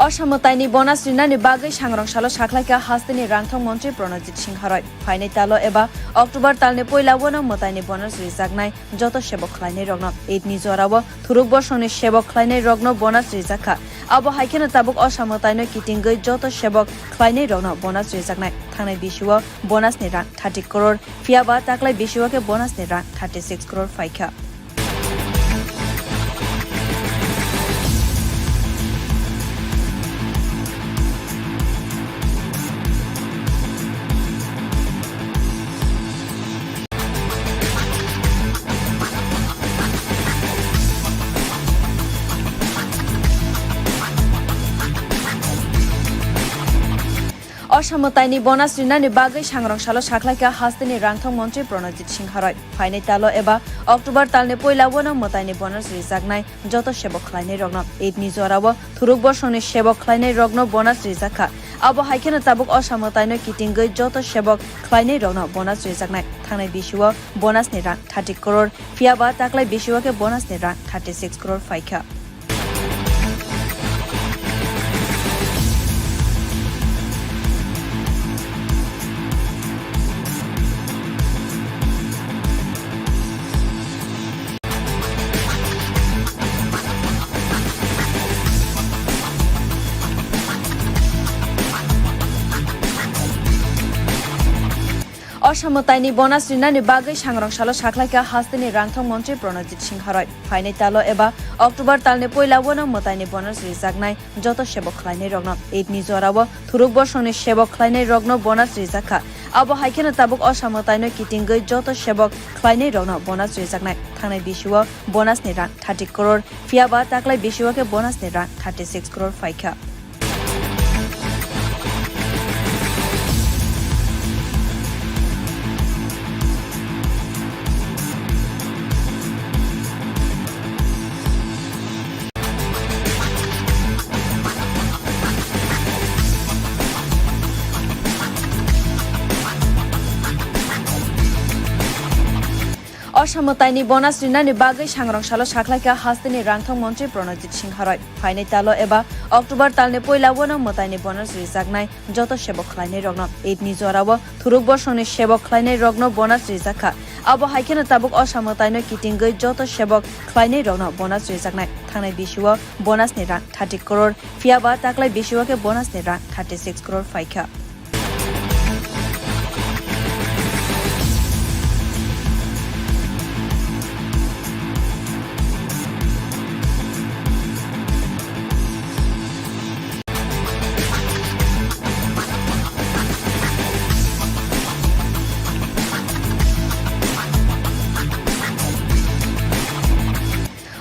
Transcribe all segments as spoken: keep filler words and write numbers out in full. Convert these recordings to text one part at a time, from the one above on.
Osa mwtaini bonus rinani bagwi sangrong salo sakhlaikha hasteni rangthong montri Pranojit Singha Roy. Phainai talo eba October talni poila wano mwtaini bonus rijaknai joto sebok khlainai rokno. Eid ni jorao thuruk bosongni sebok khlainai rokno bonus rijakha. Abo hai kheno tabuk osa mwtaino kitingwi joto sebok khlainai rokno bonus rijaknai. Thangnai bisio bonus ni rang thirty crore, phiyaba taklai bisio khe bonus ni rang thirty six crore phaikha. Osa mwtaini bonus rinani bagwi sangrong salo sakhlaikha hasteni rangthong montri Pranojit Singha Roy. Phainai talo eba October talni poila wano mwtaini bonus rijaknai joto sebok khlainai rokno. Eid ni jorao thuruk bosongni sebok khlainai rokno bonus rijakha. Abo hai kheno tabuk osa mwtaino kitingwi joto sebok khlainai rokno bonus rijaknai. Thangnai bisio bonus ni rang thirty crore, phiyaba taklai bisio khe bonus ni rang thirty six crore phaikha. Osa mwtaini bonus rinani bagwi sangrong salo sakhlaikha hasteni rangthong montri Pranojit Singha Roy. Phainai talo eba October talni poila wano mwtaini bonus rijaknai joto sebok khlainai rokno. Eid ni jorao thuruk bosongni sebok khlainai rokno bonus rijakha. Abo hai kheno tabuk osa mwtaino kitingwi joto sebok khlainai rokno bonus rijaknai. Thangnai bisio bonus ni rang thirty crore, phiyaba taklai bisio khe bonus ni rang thirty six crore phaikha. Osa mwtaini bonus rinani bagwi sangrong salo sakhlaikha hasteni rangthong montri Pranojit Singha Roy. Phainai talo eba October talni poila wano mwtaini bonus rijaknai joto sebok khlainai rokno. Eid ni jorao thuruk bosongni sebok khlainai rokno bonus rijakha. Abo hai kheno tabuk osa mwtaino kitingwi joto sebok khlainai rokno bonus rijaknai. Thangnai bisio bonus ni rang thirty crore, phiyaba taklai bisio khe bonus ni rang thirty six crore phaikha.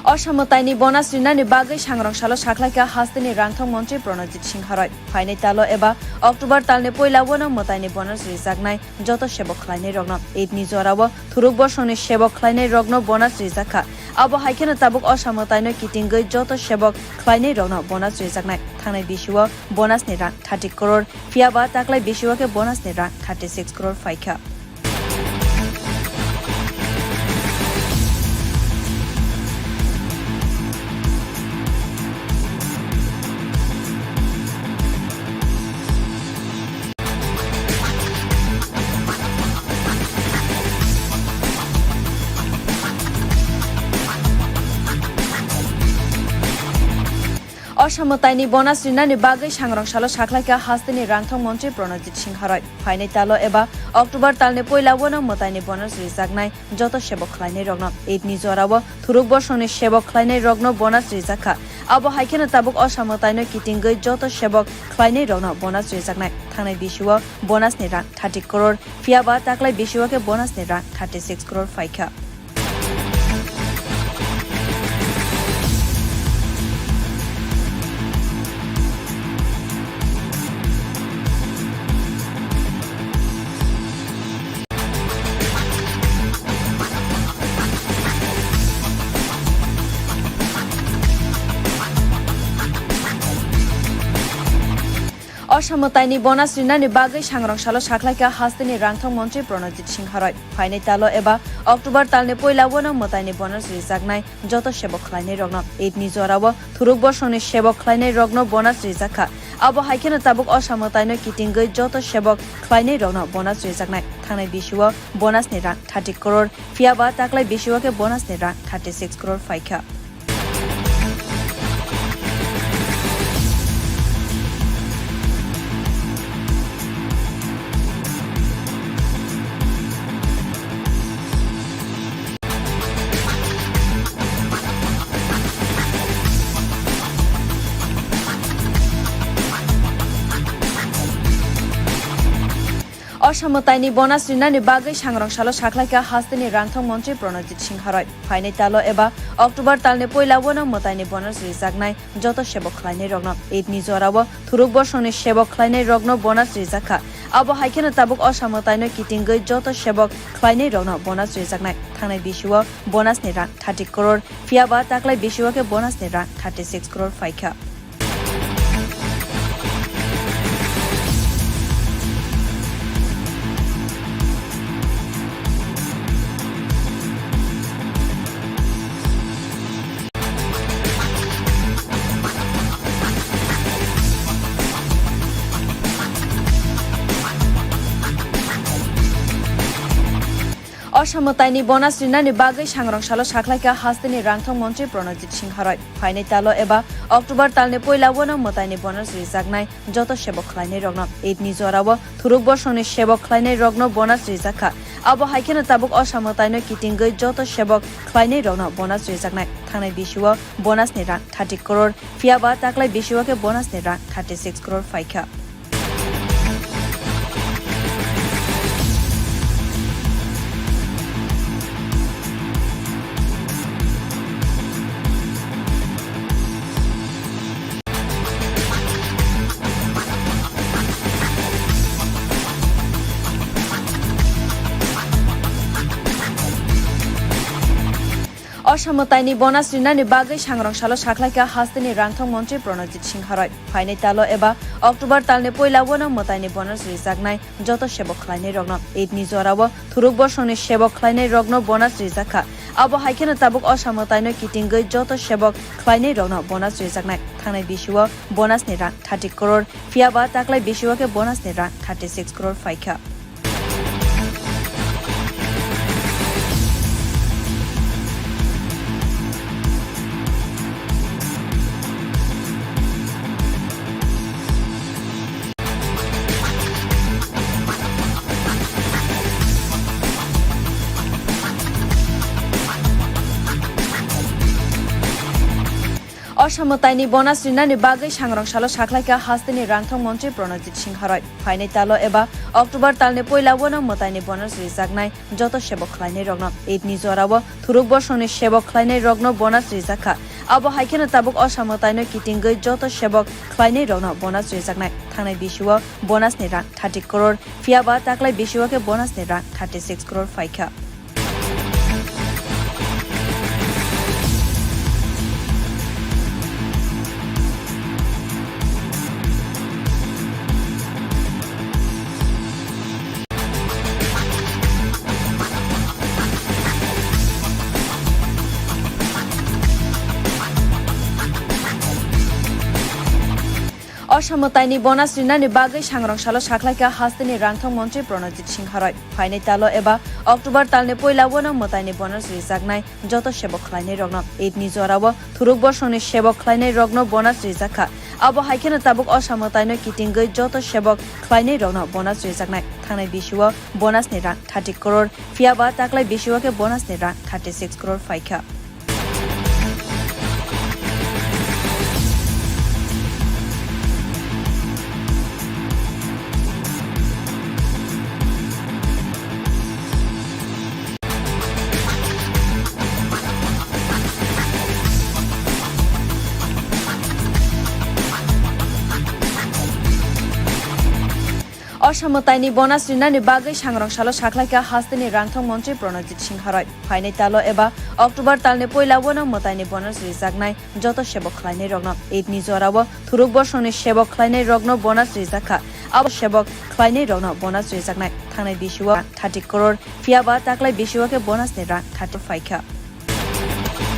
Osa mwtaini bonus rinani bagwi sangrong salo sakhlaikha hasteni rangthong montri Pranojit Singha Roy. Phainai talo eba October talni poila wano mwtaini bonus rijaknai joto sebok khlainai rokno. Eid ni jorao thuruk bosongni sebok khlainai rokno bonus rijakha. Abo hai kheno tabuk osa mwtaino kitingwi joto sebok khlainai rokno bonus rijaknai. Thangnai bisio bonus ni rang thirty crore, phiyaba taklai bisio khe bonus ni rang thirty six crore phaikha. Osa mwtaini bonus rinani bagwi sangrong salo sakhlaikha hasteni rangthong montri Pranojit Singha Roy. Phainai talo eba October talni poila wano mwtaini bonus rijaknai joto sebok khlainai rokno. Eid ni jorao thuruk bosongni sebok khlainai rokno bonus rijakha. Abo hai kheno tabuk osa mwtaino kitingwi joto sebok khlainai rokno bonus rijaknai. Thangnai bisio bonus ni rang thirty crore, phiyaba taklai bisio khe bonus ni rang thirty six crore phaikha. Osa mwtaini bonus rinani bagwi sangrong salo sakhlaikha hasteni rangthong montri Pranajit Singha Roy. Phainai talo eba October talni poila wano mwtaini bonus rijaknai joto sebok khlainai rokno. Eid ni jorao thuruk bosongni sebok khlainai rokno bonus rijakha. Abo hai kheno tabuk osa mwtaino kitingwi joto sebok khlainai rokno bonus rijaknai. Thangnai bisio bonus ni rang thirty crore, phiyaba taklai bisio khe bonus ni rang thirty six crore phaikha. Osa mwtaini bonus rinani bagwi sangrong salo sakhlaikha hasteni rangthong montri Pranajit Singha Roy. Phainai talo eba October talni poila wano mwtaini bonus rijaknai joto sebok khlainai rokno. Eid ni jorao thuruk bosongni sebok khlainai rokno bonus rijakha. Abo hai kheno tabuk osa mwtaino kitingwi joto sebok khlainai rokno bonus rijaknai. Thangnai bisio bonus ni rang thirty crore, phiyaba taklai bisio khe bonus ni rang thirty six crore phaikha. Osa mwtaini bonus rinani bagwi sangrong salo sakhlaikha hasteni rangthong montri Pranajit Singha Roy. Phainai talo eba October talni poila wano mwtaini bonus rijaknai joto sebok khlainai rokno. Eid ni jorao thuruk bosongni sebok khlainai rokno bonus rijakha. Abo hai kheno tabuk osa mwtaino kitingwi joto sebok khlainai rokno bonus rijaknai. Thangnai bisio bonus ni rang thirty crore, phiyaba taklai bisio khe bonus ni rang thirty six crore phaikha. Osa mwtaini bonus rinani bagwi sangrong salo sakhlaikha hasteni rangthong montri Pranajit Singha Roy. Phainai talo eba October talni poila wano mwtaini bonus rijaknai joto sebok khlainai rokno. Eid ni jorao thuruk bosongni sebok khlainai rokno bonus rijakha. Abo hai kheno tabuk osa mwtaino kitingwi joto sebok khlainai rokno bonus rijaknai. Thangnai bisio bonus ni rang thirty crore, phiyaba taklai bisio khe bonus ni rang thirty six crore phaikha. Osa mwtaini bonus rinani bagwi sangrong salo sakhlaikha hasteni rangthong montri Pranajit Singha Roy. Phainai talo eba October talni poila wano mwtaini bonus rijaknai joto sebok khlainai rokno. Eid ni jorao thuruk bosongni sebok khlainai rokno bonus rijakha. Abo hai kheno tabuk osa mwtaino kitingwi joto sebok khlainai rokno bonus rijaknai. Thangnai bisio bonus ni rang thirty crore, phiyaba taklai bisio khe bonus ni rang thirty six crore phaikha. Osa mwtaini bonus rinani bagwi sangrong salo sakhlaikha hasteni rangthong montri Pranajit Singha Roy. Phainai talo eba October talni poila wano mwtaini bonus rijaknai joto sebok khlainai rokno. Eid ni jorao thuruk bosongni sebok khlainai rokno bonus rijakha. Abo hai kheno tabuk osa mwtaino kitingwi joto sebok khlainai rokno bonus rijaknai. Thangnai bisio bonus ni rang thirty crore, phiyaba taklai bisio khe bonus ni rang thirty six crore phaikha. Osa mwtaini bonus rinani bagwi sangrong salo sakhlaikha hasteni rangthong montri Pranojit Singha Roy. Phainai talo eba October talni poila wano mwtaini bonus rijaknai joto sebok khlainai rokno. Eid ni jorao thuruk bosongni sebok khlainai rokno bonus rijakha. Abo sebok khlainai rokno bonus rijaknai thangnai bisio thirty crore, phiyaba taklai bisio khe bonus ni rang thirty phaikha.